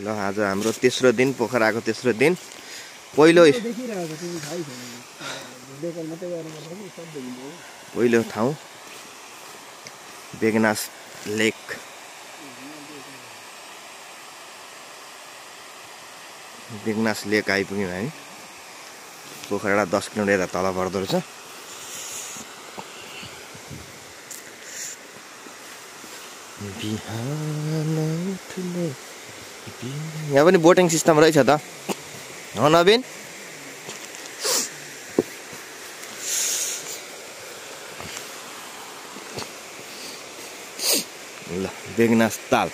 ल आज हाम्रो तेस्रो दिन पोखराको तेस्रो दिन पहिलो ठाउँ बेगनास लेक आइपुग्यौँ हामी पोखरा 10 किलोमिटर तल पर्दो रहेछ यहाँ पनि बोटिङ सिस्टम रहेछ त हो नवीन ल बेगनास ताल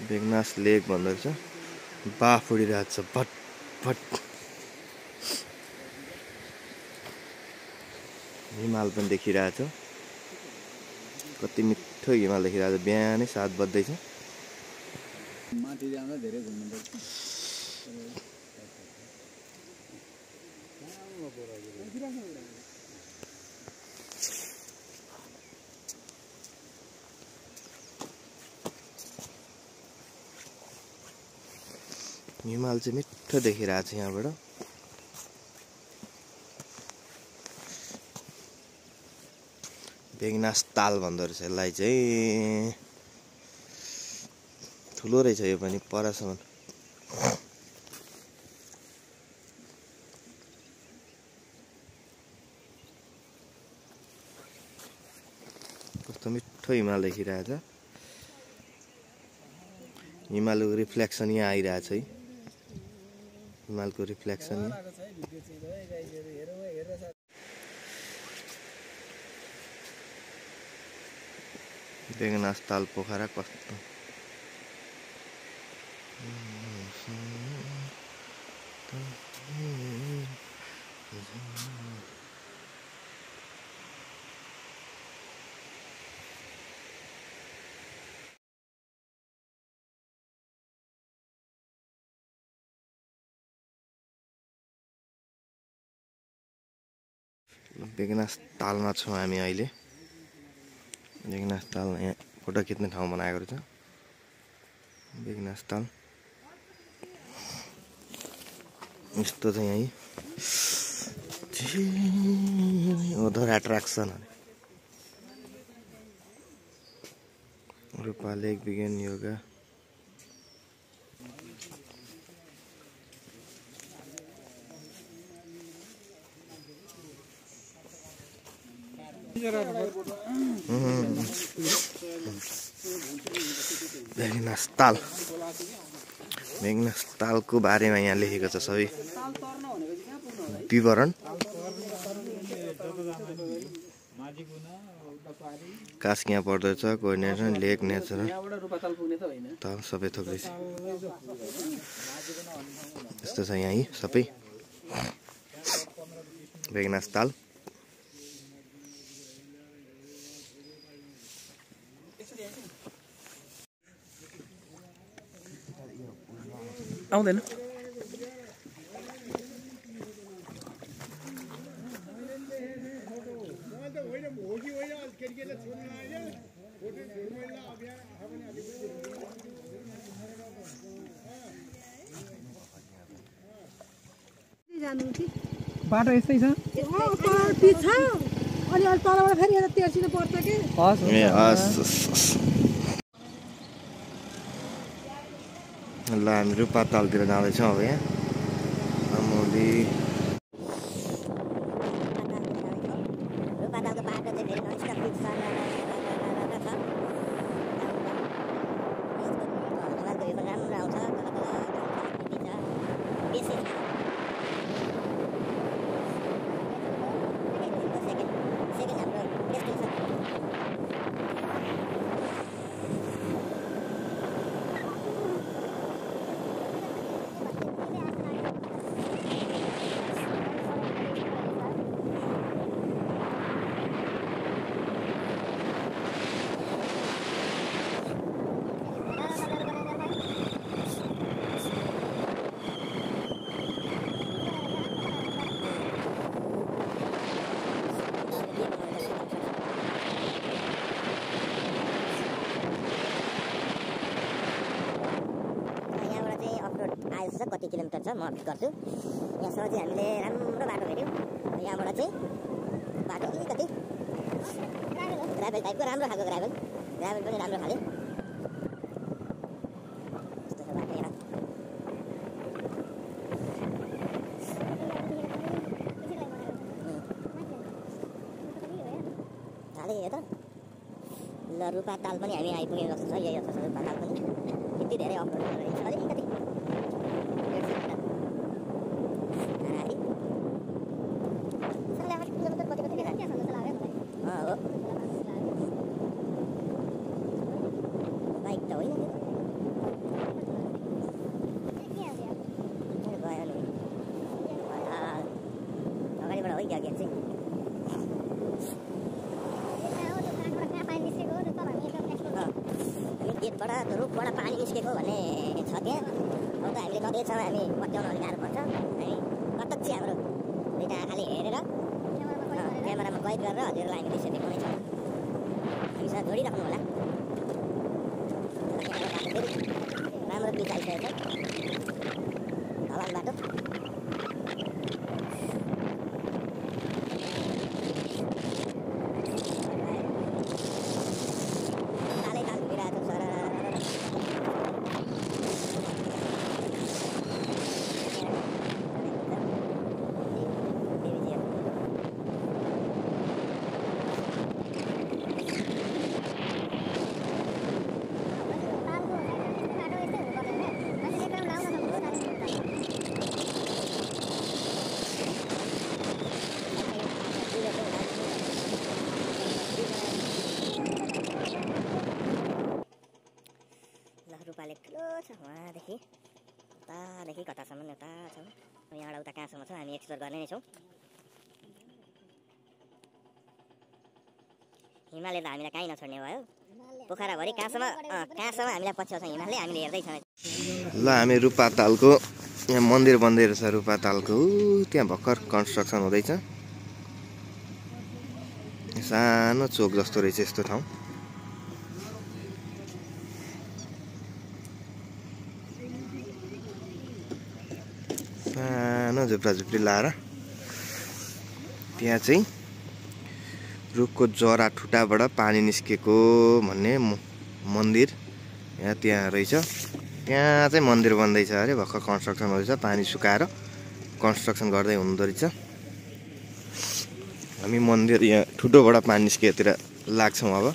बेगनास लेक भन्दो रहेछ बाफ उडिरहेको छ भट भट हिमाल पनि देखिरहेको छ कति मिठो हिमाल देखिरहेको छ बिहानै 7 बज्दैछ माथि जाँदा धेरै घुम्नुपर्छ हिमाल चाहिँ मिठो देखिरहेको छ यहाँबाट बेगनास ताल भन्दो रहेछ यसलाई चाहिँ ठुलो रहेछ यो पनि परसम्म कस्तो मिठो हिमाल देखिरहेको छ हिमालको रिफ्लेक्सन यहाँ आइरहेको छ है हिमालको रिफ्लेक्सन बेगनास ताल पोखरा कस्तो बेगनास तालमा छौँ हामी अहिले बेगनास ताल यहाँ फोटो खिच्ने ठाउँ बनाएको रहेछ बेगनास ताल यस्तो छ यही अदर एट्र्याक्सन रूपा लेक बिगेन योगा बेगनास तालको बारेमा यहाँ लेखेको छ सबै विवरण कास्क यहाँ पर्दछ कोअर्डिनेसन लेक नेचर ताल सबै थोक रहेछ यस्तो छ यहाँ सबै बेगनास ताल आउँदैन बाटो यस्तै छ अनि तलबाट फेरि यता तेर्सिनु पर्छ के ल हामी रूपा तालतिर जाँदैछौँ अब यहाँ अमोली छ कति किलोमिटर छ म अपडेट गर्छु। यहाँसम्म चाहिँ हामीले राम्रो बाटो हेऱ्यौँ। यहाँबाट चाहिँ बाटो अलिकति ग्राभल टाइपको राम्रो खालको ग्राभल पनि राम्रो खाले यस्तो छ बाटो यहाँ। हालै हो त ल रूपाताल पनि हामी आइपुग्यौँ जस्तो छ। यही जस्तो छ रूपाताल पनि यति धेरै अप्ठ्यारो रहेछ अलिकति बाइक त होइन गयो नि अगाडिबाट हो क्या गेट चाहिँ गेटबाट रुखबाट पानी निस्केको भन्ने छ त्यहाँ। अब त हामीले कतैसम्म हामी पत्याउन अलिक गाह्रो पर्छ। हामी प्रत्यक्ष हाम्रो दुईवटा आँखाले हेरेर क्यामेरामा कैद गरेर हजुरलाई हामी दृश्य देखाउने छौँ। हामीसँग जोडिराख्नु होला। राम्रो पिच आइसकेको छ ढलान बाटो। रूपाले ठुलो छ वहाँदेखि उतादेखि कतासम्म यता छ। यहाँबाट उता कहाँसम्म छ हामी एक्सप्लोर गर्ने नै छौँ। हिमालय त हामीलाई कहीँ नछोड्ने भयो। पोखराभरि कहाँसम्म हामीलाई पछ्याउँछ हिमालय हामीले हेर्दैछौँ। ल हामी रूपातालको यहाँ मन्दिर बन्दै रहेछ। रूपातालको त्यहाँ भर्खर कन्स्ट्रक्सन हुँदैछ। सानो चोक जस्तो रहेछ यस्तो ठाउँ। सानो झुप्रा झुप्री लाएर त्यहाँ चाहिँ रुखको जरा ठुटाबाट पानी निस्केको भन्ने मन्दिर यहाँ त्यहाँ रहेछ। त्यहाँ चाहिँ मन्दिर बन्दैछ अरे भर्खर कन्स्ट्रक्सन हुँदैछ। पानी सुकाएर कन्स्ट्रक्सन गर्दै हुँदो रहेछ। हामी मन्दिर यहाँ ठुटोबाट पानी निस्केतिर लाग्छौँ। अब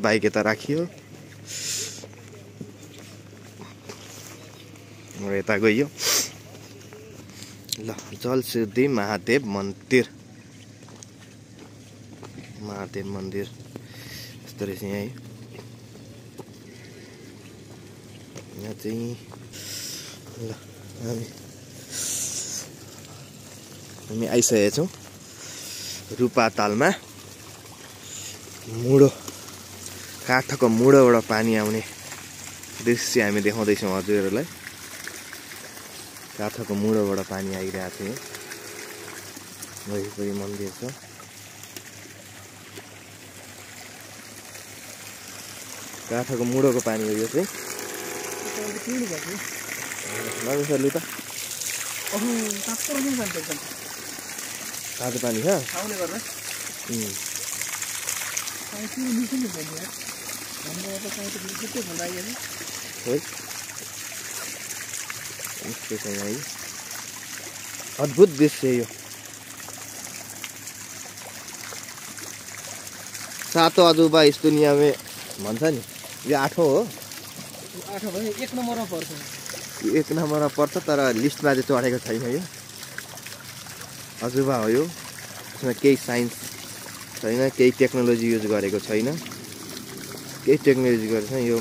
बाइक यता राखियो र यता गइयो। ल जलसिद्धि महादेव मन्दिर यस्तो रहेछ। यहाँ चाहिँ ल हामी आइसकेका छौँ रूपातालमा। काठको मुढोबाट पानी आउने दृश्य हामी देखाउँदैछौँ हजुरहरूलाई। काठको मुढोबाट पानी आइरहेको थियो। वरिपरि मन्दिर छ। काठको मुढोको पानी हो यो चाहिँ। लु त तातो पानी छ। अद्भुत दृश्य यो। सातों अजूबा इस दुनिया में भन्छ नि। यो आठौँ हो। आठौँ भने एक नम्बरमा पर्छ। एक नम्बरमा पर्छ तर लिस्टमा चाहिँ चढेको छैन। यो अजूबा हो। यो यसमा केही साइन्स छैन, केही टेक्नोलोजी युज गरेको छैन। केही टेक्नोलोजी गरेको छैन। यो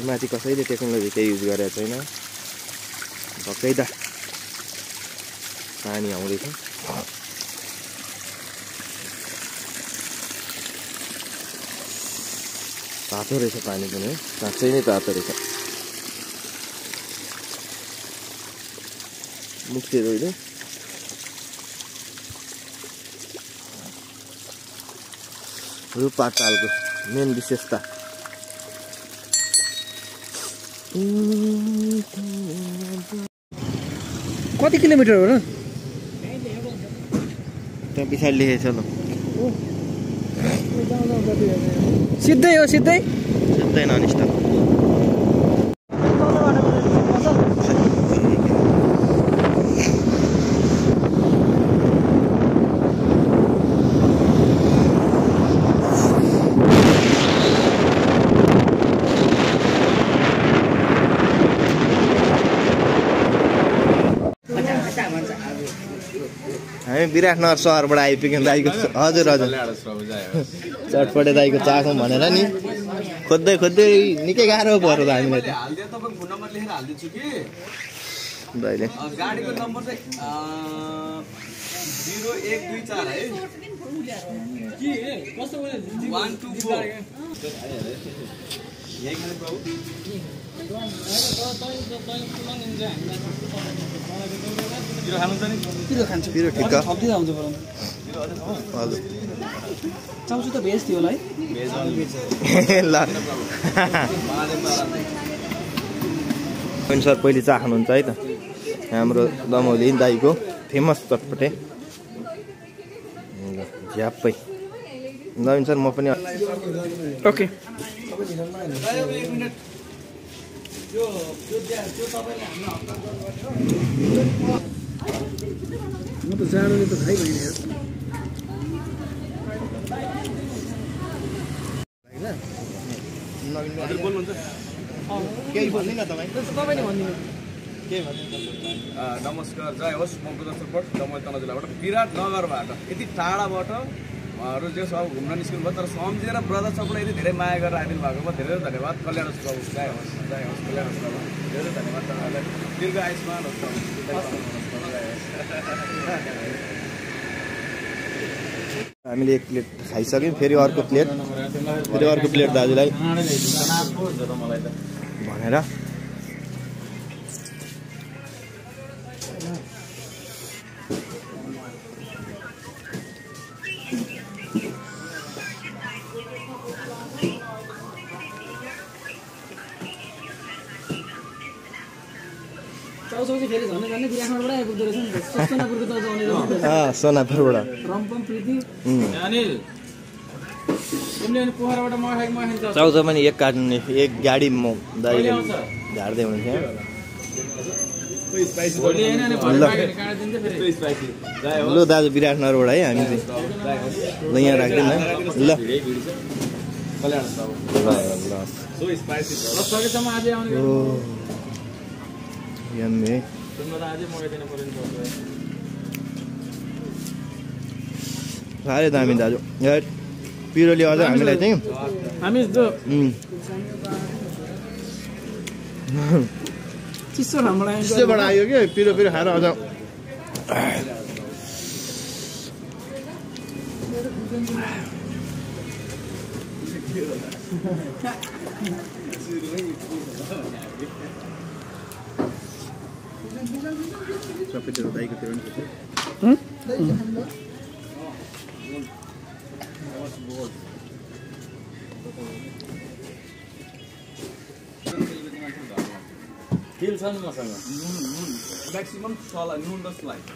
माथि कसैले टेक्नोलोजी केही युज गरेको छैन। बकैदा पानी आउँदैछ। तातो रहेछ पानी पनि। साँच्चै नै तातो रहेछ। मुक्ति रोइले रूपातालको मेन विशेषता। कति किलोमिटर हो र? त्यहाँ पछाडि लेखेको छ ल। सिधै हो सिधै? सिधै नन स्टप। हामी विराटनगर सहरबाट आइपुग्यौँ दाइको। हजुर हजुर चटपटे दाइको चाखौँ भनेर नि खोज्दै खोज्दै निकै गाह्रो पर्यो त हामीलाई त। दाइले गाडीको नम्बर चाहिँ 0124 है के कस्तो 124 यही खाने बाबु पिरो खानुहुन्छ नि? पिरो खान्छु। पिरो ठिक थप्दिँदा हुन्छ बरु। हजुर चाउचु त भेज थियो होला है? ल सर पहिले चाख्नुहुन्छ है त हाम्रो दमौली दाइको फेमस चटपटे झ्याप्पै। नवीन सर म पनि ओके। म त जाडोले त खाइ भएन यार। केही भन्दैन तपाईँ? तपाईँले भनिदिनु। के भन्नु? नमस्कार, जय होस्। म बुद्धेश्वर भट्ट दमोली तनहुँ जिल्लाबाट विराटनगरबाट यति टाढाबाट जे सब घुम्न निस्किनु भयो, तर सम्झेर ब्रदर सबलाई यति धेरै माया गरेर आइदिनु भएको भयो, धेरै धन्यवाद। कल्याण होस् बाबु, जय होस्, जय होस्, कल्याण होस् बाबु, धेरै धन्यवाद तपाईँलाई। दीर्घ आयुष्मान होस् बाबु। हामीले एक प्लेट खाइसक्यौँ, फेरि अर्को प्लेट दाजुलाई भनेर चाउचाउ चाहिँ फेरि झन् झन् विराटनगरबाट आइपुग्दो रहेछ नि त। सोनापुरको चाउचाउ आउने रहेछ नि त। सोनापुरबाट रम्पम प्रीति अनिल तिमीले अनि पोखराबाट मगाएको मगाइन्छ चाउचाउ पनि एक कार्टुन एक गाडी म दाइले झार्दै हुनुहुन्थ्यो। भोलि हैन नि भोलि मागेर काट्दै दिन्छ फेरि स्पाइसी। जय होस्। ल दाजु विराटनगरबाट है हामी चाहिँ ल यहाँ राख्दैन ल कल्याण होस् बाबु। ल ल सो स्पाइसी छ। ल सकेसम्म आज आउने ओ यम्मी है। तिम्रो त अझै मगाइदिनु पर्यो नि तपाईँ। साह्रै दामी दाजु यार पिरोले अझ हामीलाई चाहिँ हामी त चिसो ठाउँबाट आइन्छ। चिसोबाट आयो कि पिरो पिरो खाएर अझ सबैतिर दाइको त्यो हिल छ नि मसँग म्याक्सिमम सला नुन र स्लाइड।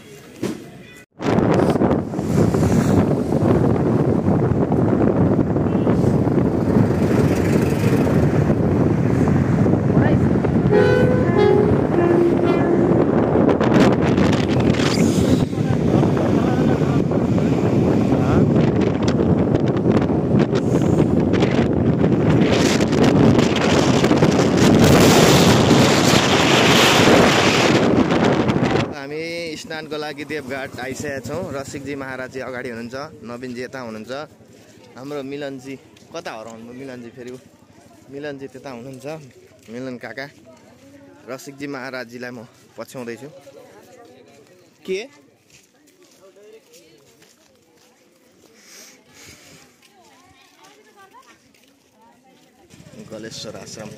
स्नानको लागि देवघाट आइसकेका छौँ। रसिकजी महाराजजी अगाडि हुनुहुन्छ, नवीनजी यता हुनुहुन्छ, हाम्रो मिलनजी कता हराउनु? मिलनजी फेरि मिलनजी त्यता हुनुहुन्छ, मिलन काका। रसिकजी महाराजजीलाई म पछ्याउँदैछु। के गलेश्वर आश्रम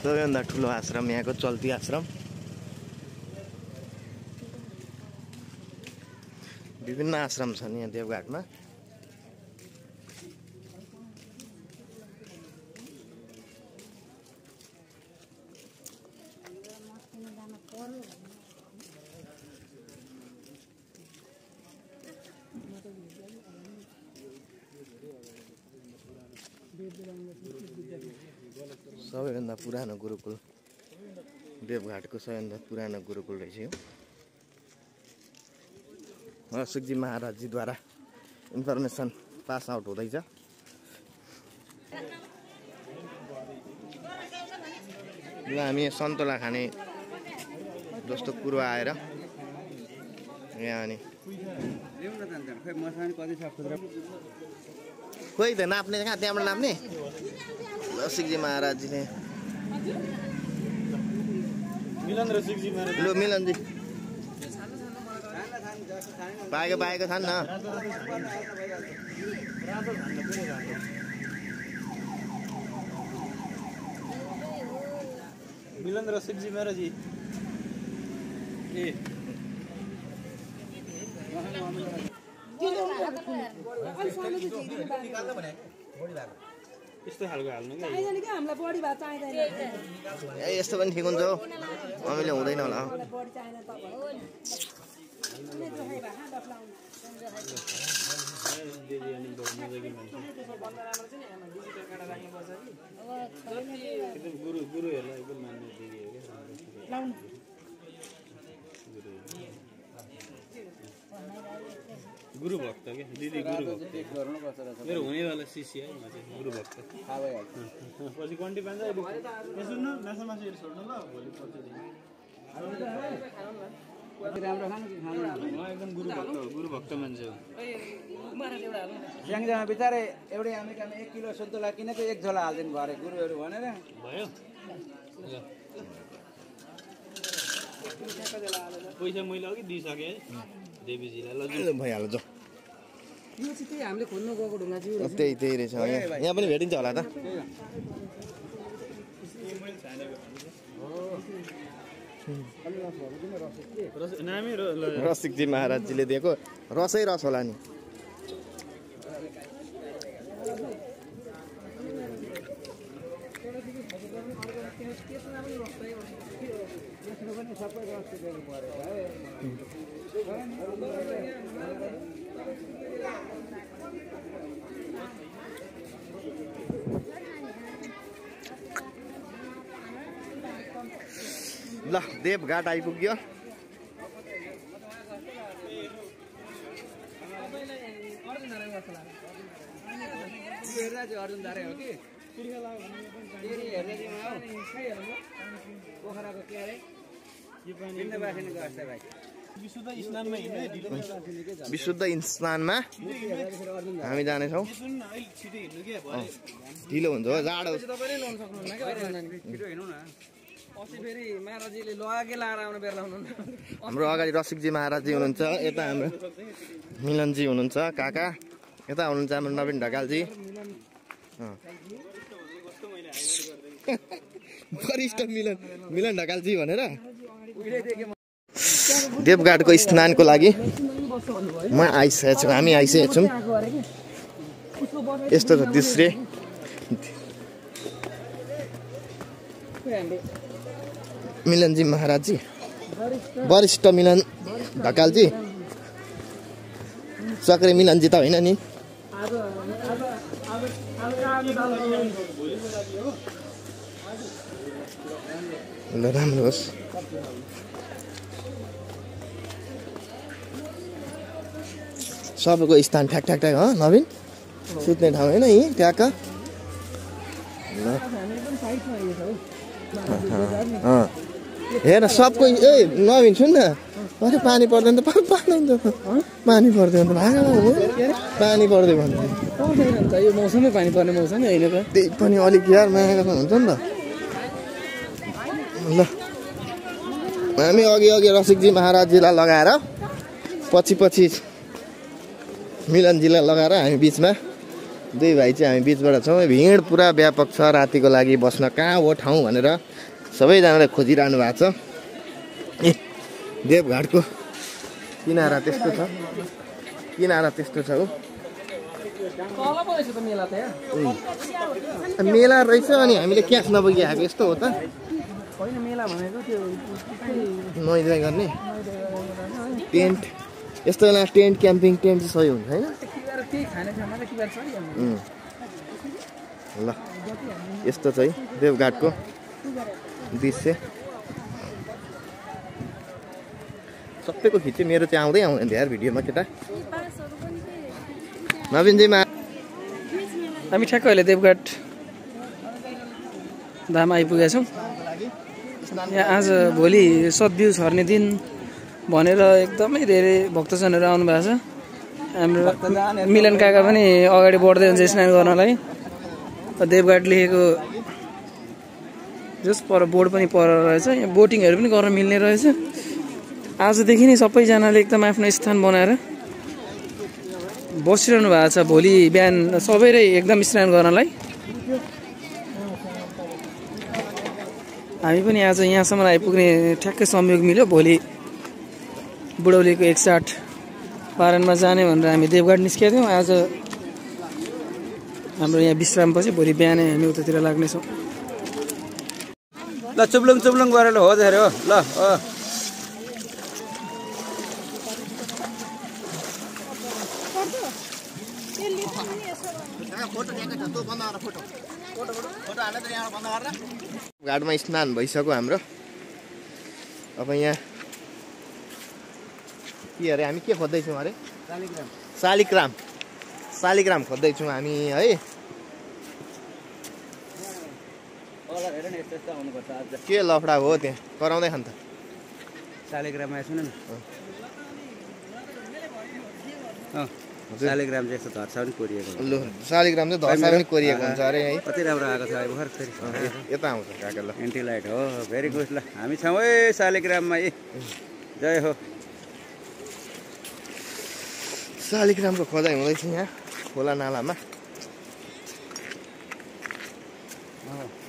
सबैभन्दा ठुलो आश्रम, यहाँको चल्ती आश्रम। विभिन्न आश्रम छन् यहाँ देवघाटमा। सबैभन्दा पुरानो गुरुकुल देवघाटको सबैभन्दा पुरानो गुरुकुल रहेछ यो सुखजी महाराजजीद्वारा इन्फर्मेसन पास आउट हुँदैछ ल हामी सन्तोला खाने जस्तो कुरो आएर यहाँ अनि खोइ त नाप्ने कहाँ त्यहाँबाट नाप्ने सिक्जी महाराजजीले ल मिलनजी पाएको छन् न मिलन र सिक्जी महाराजी ए यस्तो खालको हाल्नु क्या हामीलाई बढी भात चाहिँदैन ए यस्तो पनि ठिक हुन्छ हौ अमिले हुँदैन होला गुरुहरूलाई एकदम मान्ने दिदी हो क्या गुरु भक्त क्या दिदी गुरु भक्त मेरो हुनेवाला शिष्य है म चाहिँ गुरु भक्त पछि कन्टी पान्छ सुन्नु माछा मासुहरू छोड्नु ल भोलि पर्छ एकदम गुरु भक्त मान्छे हो स्याङजामा बिचारे एउटै अमेरिकामा 1 किलो सुन्तला किनेको 1 झोला हाल्दिनु भयो अरे गुरुहरू भनेर भयो पैसा मैले अघि दिइसकेँ है देवीजीलाई ल भइहाल्छ यो चाहिँ त्यही हामीले खोज्नु गएको ढुङ्गा चाहिँ त्यही रहेछ यहाँ पनि भेटिन्छ होला त रसिकजी महाराजजीले दिएको रसै रस होला नि ल देवघाट आइपुग्यो हेर्दा चाहिँ अर्जुन धारे हो कि पोखराको के अरे विशुद्ध स्नानमा हामी जानेछौँ ढिलो हुन्छ हो जाडो हाम्रो अगाडि रसिकजी महाराजजी हुनुहुन्छ यता हाम्रो मिलनजी हुनुहुन्छ काका यता हुनुहुन्छ हाम्रो नवीन ढकालजी वरिष्ठ मिलन ढकालजी भनेर देवघाटको स्नानको लागि हामी आइसकेको छौँ यस्तो छ दृश्य मिलनजी महाराजजी वरिष्ठ मिलन ढकालजी सक्रे मिलनजी त होइन नि ल राम्रो होस् सबैको स्थान ठ्याक ठ्याक ठ्याक हो नवीन सुत्ने ठाउँ होइन यहीँ ट्याक्क हेर सबको ए नवीन सुन न अरे पानी पर्दैन त पानी पर्दैन त भागमा पानी पर्दै भन्दै यो मौसमै पानी पर्ने मौसम होइन त त्यही पनि अलिक यार मायाको हुन्छ नि त ल हामी अघि रसिकजी महाराजजीलाई लगाएर पछि मिलनजीलाई लगाएर हामी बिचमा दुई भाइ चाहिँ हामी बिचबाट छौँ भिड पुरा व्यापक छ रातिको लागि बस्न कहाँ हो ठाउँ भनेर सबैजनाले खोजिरहनु भएको छ ए देवघाटको किनारा त्यस्तो छ हो मेला रहेछ अनि हामीले क्यास नबोकी आएको यस्तो हो त नुहाइ गर्ने टेन्ट यस्तो बेला टेन्ट क्याम्पिङ टेन्ट चाहिँ सही हुन्छ होइन ल यस्तो चाहिँ देवघाटको दृश्य सबैको खिच्यो मेरो चाहिँ आउँदै आउँदैन यार भिडियोमा केटा नवीनजीमा हामी ठ्याक्क अहिले देवघाट धाम आइपुगेका छौँ यहाँ आज भोलि सद्बिउ छर्ने दिन भनेर एकदमै धेरै भक्तजनहरू आउनु भएको छ हाम्रो मिलन काका पनि अगाडि बढ्दै हुन्छ स्नान गर्नलाई देवघाट लेखेको जस पर बोर्ड पनि पर रहेछ यहाँ बोटिङहरू पनि गर्न मिल्ने रहेछ आजदेखि नै सबैजनाले एकदम आफ्नो स्थान बनाएर बसिरहनु भएको छ भोलि बिहान सबैले एकदम स्नान गर्नलाई हामी पनि आज यहाँसम्म आइपुग्ने ठ्याक्कै संयोग मिल्यो भोलि बुढौलीको 160 पारनमा जाने भनेर हामी देवघाट निस्केका थियौँ आज हाम्रो यहाँ विश्रामपछि भोलि बिहानै हामी उतातिर लाग्नेछौँ ल चुप्लुङ चुप्लुङ गरेर हो अरे हो ल घाटमा स्नान भइसक्यो हाम्रो अब यहाँ के अरे हामी के खोज्दैछौँ अरे शालिग्राम खोज्दैछौँ हामी है के लफडा हो त्यहाँ कराउँदै खान्छ शालिग्राम सुन न शालिग्राम चाहिँ यस्तो धर्सा पनि कोरिएको लु शालिग्राम चाहिँ धर्सा पनि कोरिएको हुन्छ अरे है कति राम्रो आएको छ भर्खर फेरि यता आउँछ काका ल एन्टिलाइट हो भेरी गुड ल हामी छौँ है शालिग्राममा जय हो शालिग्रामको खोजाइ हुँदैछ यहाँ खोला नालामा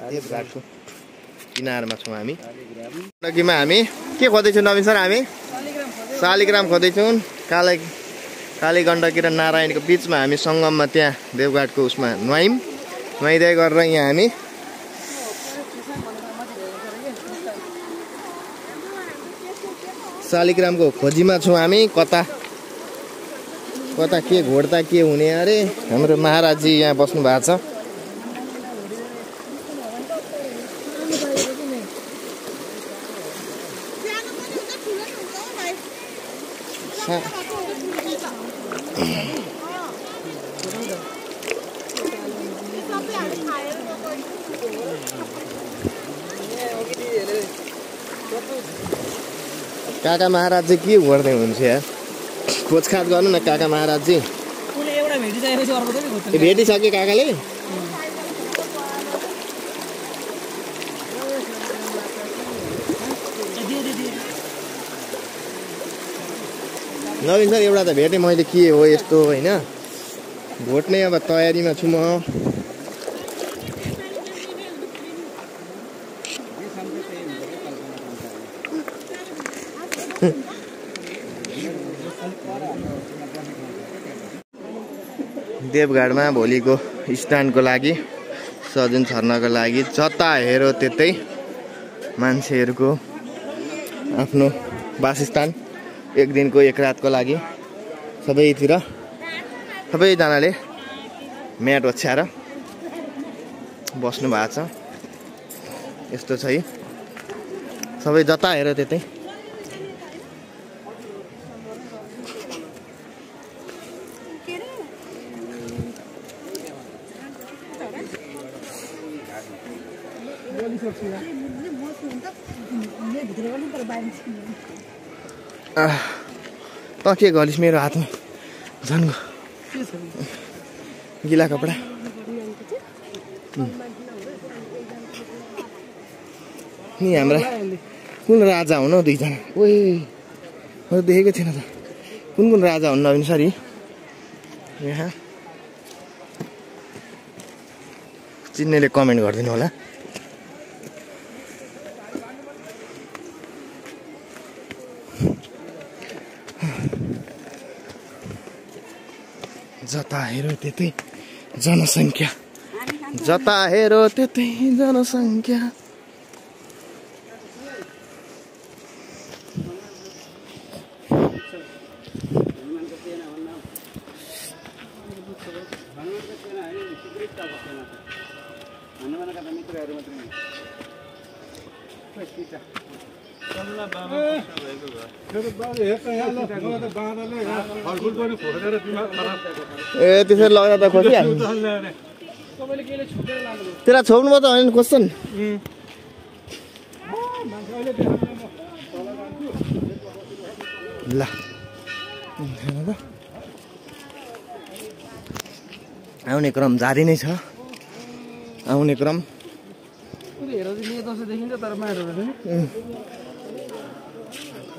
देवघाटको किनारमा छौँ हामी गण्डकीमा हामी के खोज्दैछौँ नवीन सर हामी शालिग्राम खोज्दैछौँ काली गण्डकी र नारायणको बिचमा हामी सङ्गममा त्यहाँ देवघाटको उसमा नुहाइँदै गरेर यहाँ हामी शालिग्रामको खोजीमा छौँ हामी कता के घोड्दा के हुने अरे हाम्रो महाराजजी यहाँ बस्नु भएको छ काका महाराजजी के गर्दै हुनुहुन्छ यार खोजखाज गर्नु न काका महाराजजी भेटिसक्यो काकाले नवीन सर एउटा त भेटेँ मैले के हो यस्तो होइन भोट्ने अब तयारीमा छु म देवघाटमा भोलिको स्नानको लागि सजुन छर्नको लागि जता हेऱ्यो त्यतै मान्छेहरूको आफ्नो वासस्थान एक दिनको एक रातको लागि सबैजनाले म्याट ओछ्याएर बस्नु भएको छ यस्तो छ सबै जता हेऱ्यो त्यतै त के गरिस् मेरो हातमा झन् गिला कपडा नि हाम्रा कुन राजा हुन दुईजना ओइ मैले देखेको थिएन त कुन राजा हुन् नवीन सरी यहाँ चिन्नेले कमेन्ट गरिदिनु होला जता हेऱ्यो त्यतै जनसङ्ख्या जता हेऱ्यो त्यतै जनसङ्ख्या हनुमानका त मित्रहरू मात्रै नि ए त्यसरी लगाएर त खोसिहाल्नु त्यसलाई छोप्नु त होइन खोज्छन् ल आउने क्रम जारी नै छ आउने क्रम हेर चाहिँ जस्तो देखिन्छ तर माटो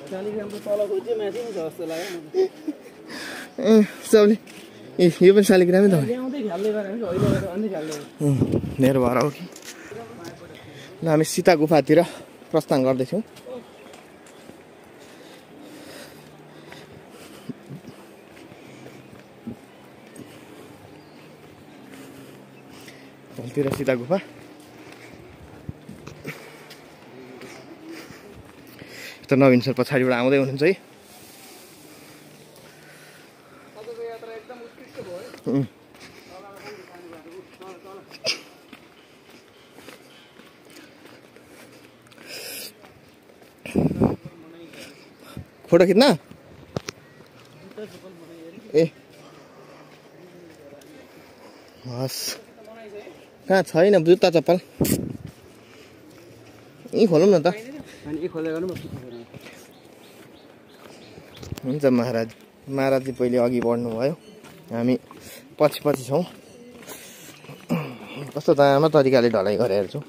शालिग्रामको तल खोज्यो माथि नि छ जस्तो लाग्यो सबले ए यो पनि शालिग्रामै त हो ल्याउँदै ख्याल्दै गरेर होइन अन्य ख्याल्दै मेरो भएर हो कि ल हामी सीता गुफातिर प्रस्थान गर्दैछौँ तलतिर सीता गुफा त नवीन सर पछाडिबाट आउँदै हुनुहुन्छ है फोटो खिच्न ए हस् कहाँ छैन जुत्ता चप्पल यहीँ खोलौँ न त हुन्छ महाराजजी पहिले अघि बढ्नुभयो हामी पछि छौँ कस्तो दामा तरिकाले ढलाइ गरेर छौँ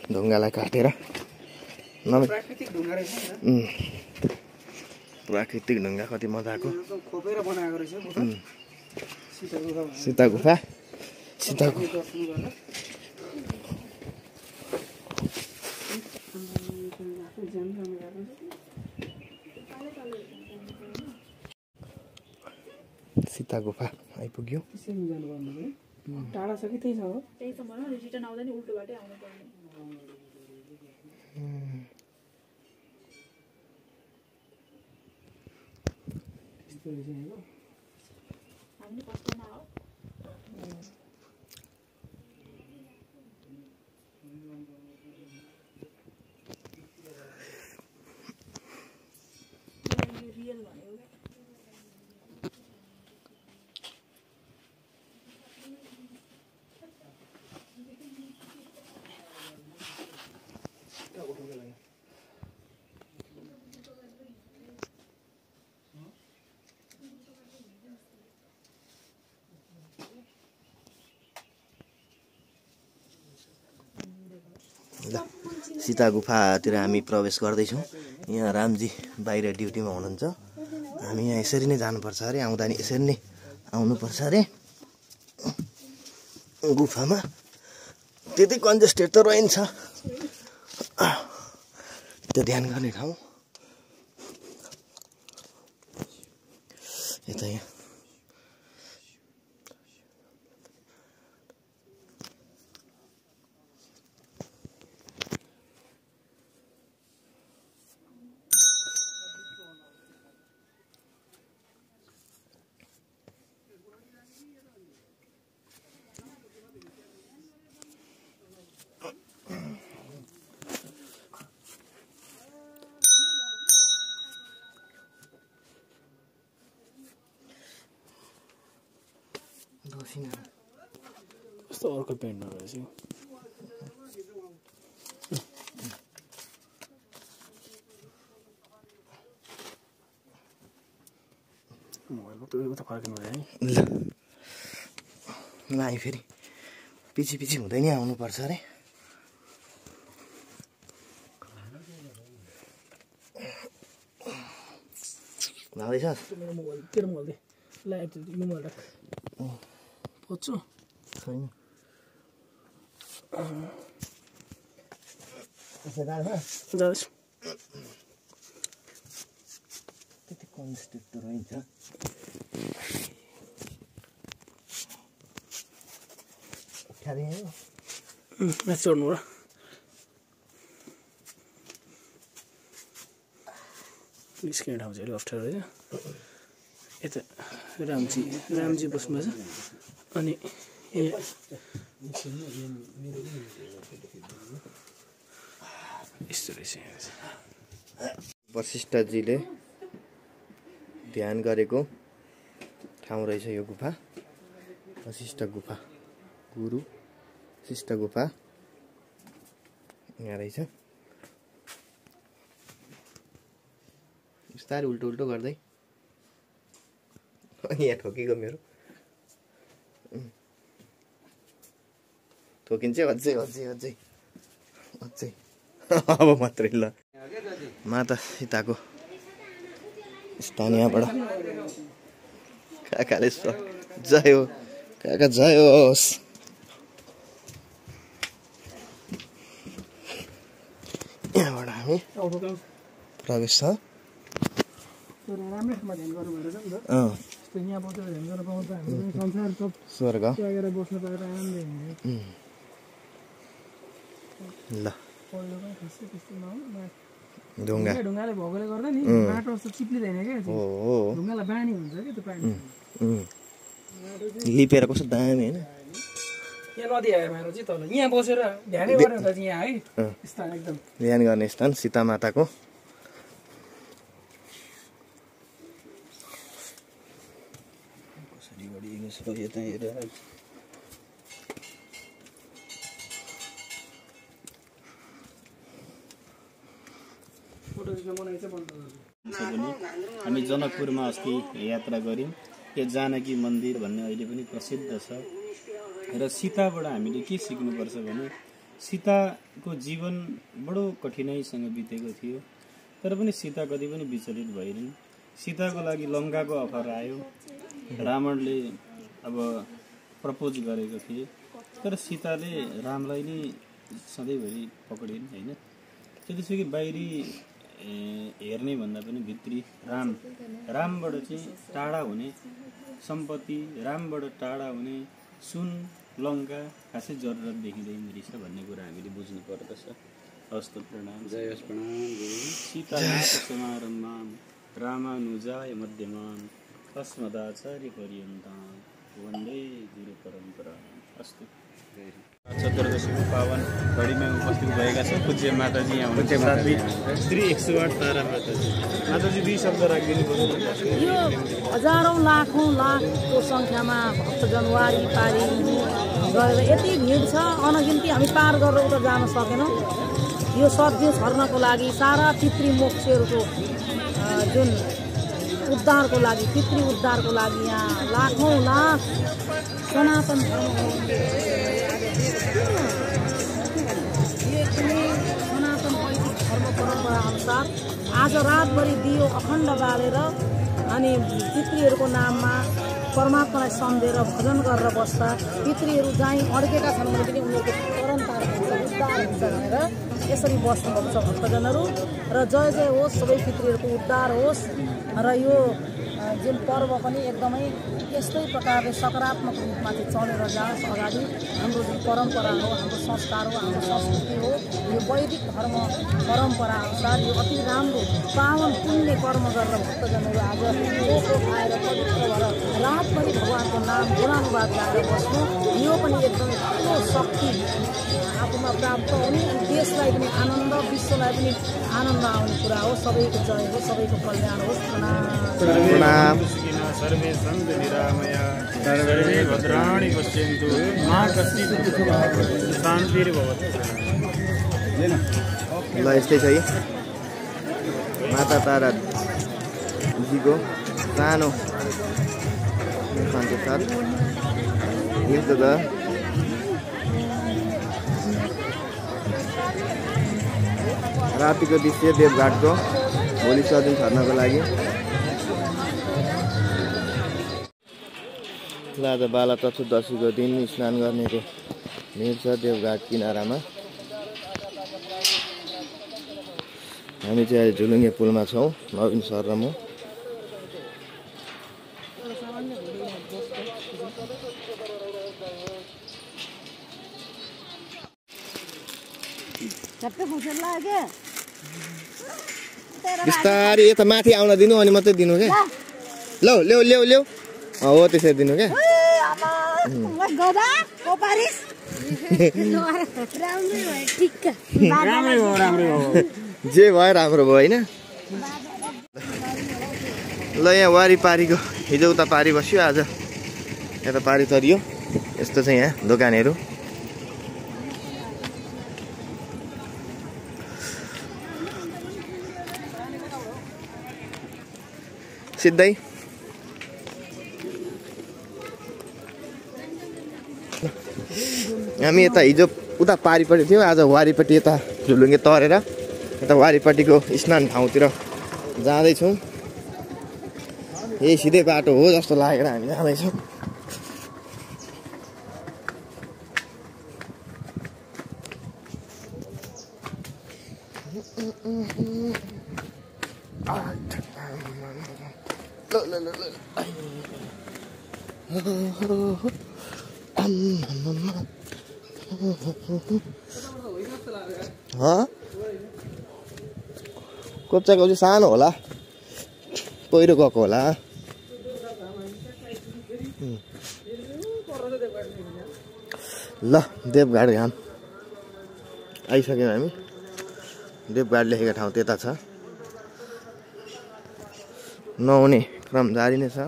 ढुङ्गालाई काटेर प्राकृतिक ढुङ्गा कति मजाको सीता गुफा सीता गुफा आइपुग्यो टाढा छ कि त्यही छ हो त्यही त मलाई रिटर्न आउँदा नि उल्टो बाटै आउनु पर्ने हामी कस्तोमा हो रियल भन्यो सीता गुफातिर हामी प्रवेश गर्दैछौँ यहाँ रामजी बाहिर ड्युटीमा हुनुहुन्छ हामी यहाँ यसरी नै जानुपर्छ अरे आउँदा नि यसरी नै आउनुपर्छ अरे गुफामा त्यति कन्जेस्टेड त रहन्छ त्यो ध्यान गर्ने ठाउँ यता यहाँ कस्तो अर्को पेन्ट रहेछ मोबाइलमा त फर्किनु भयो है ल आइ फेरि पछि हुँदै नै आउनुपर्छ अरे लाउँदैछस् तेरो मोबाइल दे लाइट मोबाइल राख पच्छु छैन जाओस् त्यति कन्जेस्टेड त रहन्छ माथि चढ्नु र निस्किने ठाउँ चाहिँ अलिक अप्ठ्यारो रहेछ यता रामजी बस्नुभएछ अनि यस्तो रहेछ वशिष्ठजीले ध्यान गरेको ठाउँ रहेछ यो गुफा। वशिष्ठ गुफा, गुरु वशिष्ठ गुफा यहाँ रहेछ। बिस्तारै उल्टो उल्टो गर्दै यहाँ ठोकेको मेरो ठोकिन्छ अझै अझै अझै अझै अब मात्रै ल। माता सीताको स्थान यहाँबाट काकाले जय हो काका, जय होस्। यहाँबाट हामी प्रवेश छ। राम्रै ठाउँमा ध्यान गर्नु भएर छ नि त। यहाँ बसेर ध्यान गर्न पाउँदा हामीले संसार सब स्वर्ग त्यागेर बस्न पाएर आनन्दै हुन्छ। ल पहिलो पनि खासै त्यस्तो नहो। ढुङ्गा ढुङ्गाले भएकोले गर्दा नि माटो जस्तो चिप्लिँदैन क्या। ढुङ्गालाई बानी हुन्छ कि त्यो पानी लिपेर कस्तो दामी होइन। यहाँ नदी आयो मेरो चाहिँ तल यहाँ बसेर ध्यानै गर्ने हुन्छ यहाँ है स्थान एकदम ध्यान गर्ने स्थान सीता माताको। हामी जनकपुरमा अस्ति यात्रा गऱ्यौँ। यो जानकी मन्दिर भन्ने अहिले पनि प्रसिद्ध छ। र सीताबाट हामीले के सिक्नुपर्छ भने सीताको जीवन बडो कठिनाइसँग बितेको थियो, तर पनि सीता कति पनि विचलित भइरहन्। सीताको लागि लङ्काको अफर आयो, रावणले अब प्रपोज गरेको थिए, तर सीताले रामलाई नै सधैँभरि पक्रिन् होइन। त्यसपछि बाहिरी हेर्ने भन्दा पनि भित्री रामबाट चाहिँ टाढा हुने सम्पत्ति, रामबाट टाढा हुने सुन, लङ्का खासै जरुरत देखिँदैन रहेछ भन्ने कुरा हामीले बुझ्नु पर्दछ। हस्त प्रणाम, जय होस् प्रणाम। सीता समारम्भमा रामानुजाय मध्यमान अस्मदाचार्य पर्यन्तां वन्दे गुरु परम्परा। अस्तु। चतुर्दशीको पावन घडीमा उपस्थित भएका छन् पूज्य माताजी यहाँ हुनुहुन्छ। श्री 108 तारा माताजी 2 शब्द राखिदिनु पर्यो। यो हजारौं लाखौं लाखको संख्यामा भक्तजन वारिपारि गएर यति भिड छ अनगिन्ती। हामी पार गरेर उता जान सकेनौँ। यो सद्य छर्नको लागि सारा पितृ मोक्षहरूको जुन उद्धारको लागि, पितृ उद्धारको लागि यहाँ लाखौं लाख सनातन सनातन वैदिक धर्म परम्परा अनुसार आज रातभरि दियो अखण्ड बालेर अनि पितृहरूको नाममा परमात्मालाई सम्झेर भजन गरेर बस्दा पितृहरू जहीँ अड्केका छन् भने पनि उनीहरूको परम्परा उद्धार हुन्छ भनेर यसरी बस्नुभएको छ भक्तजनहरू। र जय जय होस्, सबै पितृहरूको उद्धार होस्। र यो जुन पर्व पनि एकदमै यस्तै प्रकारले सकारात्मक रूपमा चाहिँ चलेर जाओस् अगाडि। हाम्रो जुन परम्परा हो, हाम्रो संस्कार हो, हाम्रो संस्कृति हो, यो वैदिक धर्म परम्परा अनुसार यो अति राम्रो पावन पुण्य कर्म गरेर भक्तजनहरू आज आएर पवित्र भएर रातभरि भगवानको नाम गुणानुवाद गाएर बस्नु, यो पनि एकदमै ठुलो शक्ति आफूमा प्राप्त हुने, देशलाई पनि आनन्द, विश्वलाई पनि आनन्द आउने कुरा हो। सबैको जय हो, सबैको कल्याण होस्। प्रणाम। सर्वे सन्तु निरामया, सर्वे भद्राणि पश्यन्तु, मा कश्चित् शान्तिर्भवतु। ल यस्तै छ है माता ताराजीको सानो खान्छ साथ यस्तो त रातिको दृश्य देवघाटको भोलि सदिन छर्नको लागि। ल आज बाला चतुर्दशीको दिन स्नान गर्नेको भिड छ देवघाट किनारामा। हामी चाहिँ अहिले झुलुङ्गे पुलमा छौँ, नवीन सर र म। बिस्तारै यता माथि आउन दिनु अनि मात्रै दिनु क्या। लौ ल्याउ ल्याउ ल्याउ हो त्यसरी दिनु क्या। जे भयो राम्रो भयो होइन। ल यहाँ वारिपारीको हिजो उता पारी बस्यो, आज यता पारी तरियो। यस्तो छ यहाँ दोकानहरू। सिधै हामी यता हिजो उता पारिपट्टि थियौँ, आज वारिपट्टि यता झुलुङ्गे तरेर यता वारिपट्टिको स्नान ठाउँतिर जाँदैछौँ। यही सिधै बाटो हो जस्तो लागेर हामी जाँदैछौँ। कोप्चाको चाहिँ सानो होला, पहिरो गएको होला। ल देवघाट घाम आइसक्यौँ हामी। देवघाट लेखेको ठाउँ त्यता छ। नुहाउने क्रम जारी नै छ।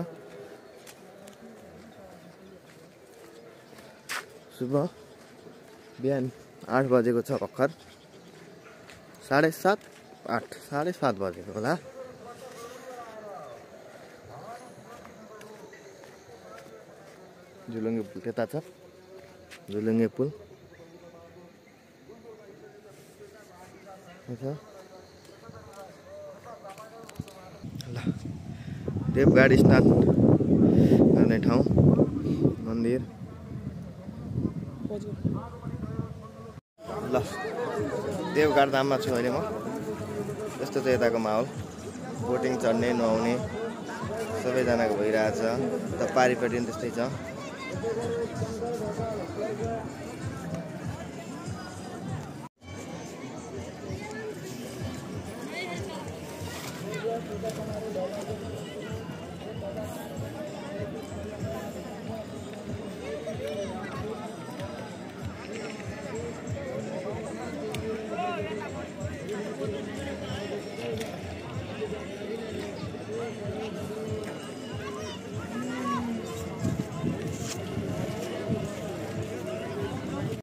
सुबह बिहान 8 बजेको छ भर्खर, 7:30 8 7:30 बजेको होला। झुलुङ्गे पुल त्यता छ, झुलुङ्गे पुल ल देवघाट स्नान गर्ने ठाउँ मन्दिर। ल देवघाट धाममा छु अहिले म। यस्तो चाहिँ यताको माहौल, बोटिङ चढ्ने नुहाउने सबैजनाको भइरहेछ। उता पारिपट्टि पनि त्यस्तै छ।